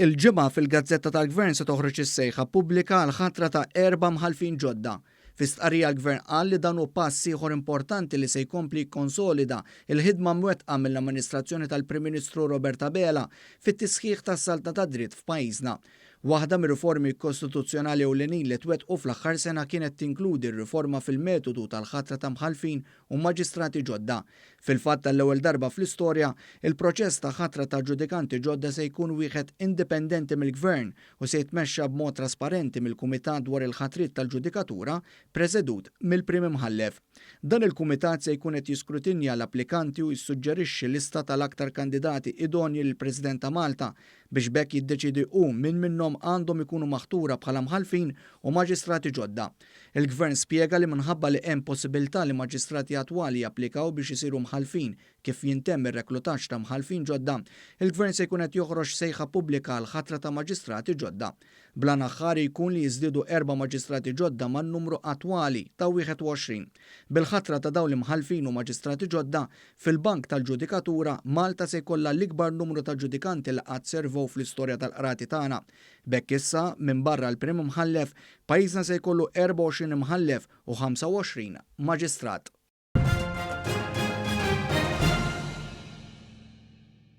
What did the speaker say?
Il-Ġimgħa fil-Gazzetta tal-Gvern se toħroġ is-sejħa pubblika għall-ħatra ta' erba' mħallfin ġodda. Fi stqarrija l-Gvern qal li dan hu pass ieħor importanti li se jkompli jikkonsolida l-ħidma mwettqa mill-amministrazzjoni tal-Prim Ministru Robert Abela fit-tisħiħ tas-saltna tad-dritt f'pajjiżna. Waħda mir-riformi kostituzzjonali ewlenin li twettqu fl-aħħar sena kienet tinkludi r-riforma fil-metodu tal-ħatra ta' mħallfin u maġistrati ġodda. Fil-fatt għall-ewwel darba fl-istorja, il-proċess ta' ħatra ta' ġudikanti ġodda se jkun wieħed indipendenti mill-Gvern u se jitmexxa b'mod trasparenti mill-Kumitat dwar il-Ħatriet tal-Ġudikatura presedut mill-Prim Imħallef. Dan il-kumitat se jkun qed jiskrutinja l-applikanti u jissuġġerixxi lista tal-aktar kandidati idonji lill-President ta' Malta biex b'hekk jiddeċiedi hu min minnhom għandhom ikunu maħtura bħala mħallfin u maġistrati ġodda. Il-Gvern spjega li minħabba li hemm possibilità li maġistrati attwali japplikaw biex isiru mħallfin kif jintemm ir-reklutaġġ ta' mħallfin ġodda, il-Gvern se jkun qed joħroġ sejħa pubblika għall-ħatra ta' maġistrati ġodda. Bl-għan aħħari jkun li jiżdiedu erba' maġistrati ġodda man-numru attwali ta' 21. Bil-ħatra ta' dawn l-imħallfin u maġistrati ġodda, fil-bank tal-ġudikatura, Malta se jkollha l-ikbar numru ta' ġudikanti li qatt servew fl-istorja tal-qrati tagħna. B'hekk issa, minbarra l-Prim Imħallef, pajjiżna se jkollu 24 imħallef u 25 maġistrat.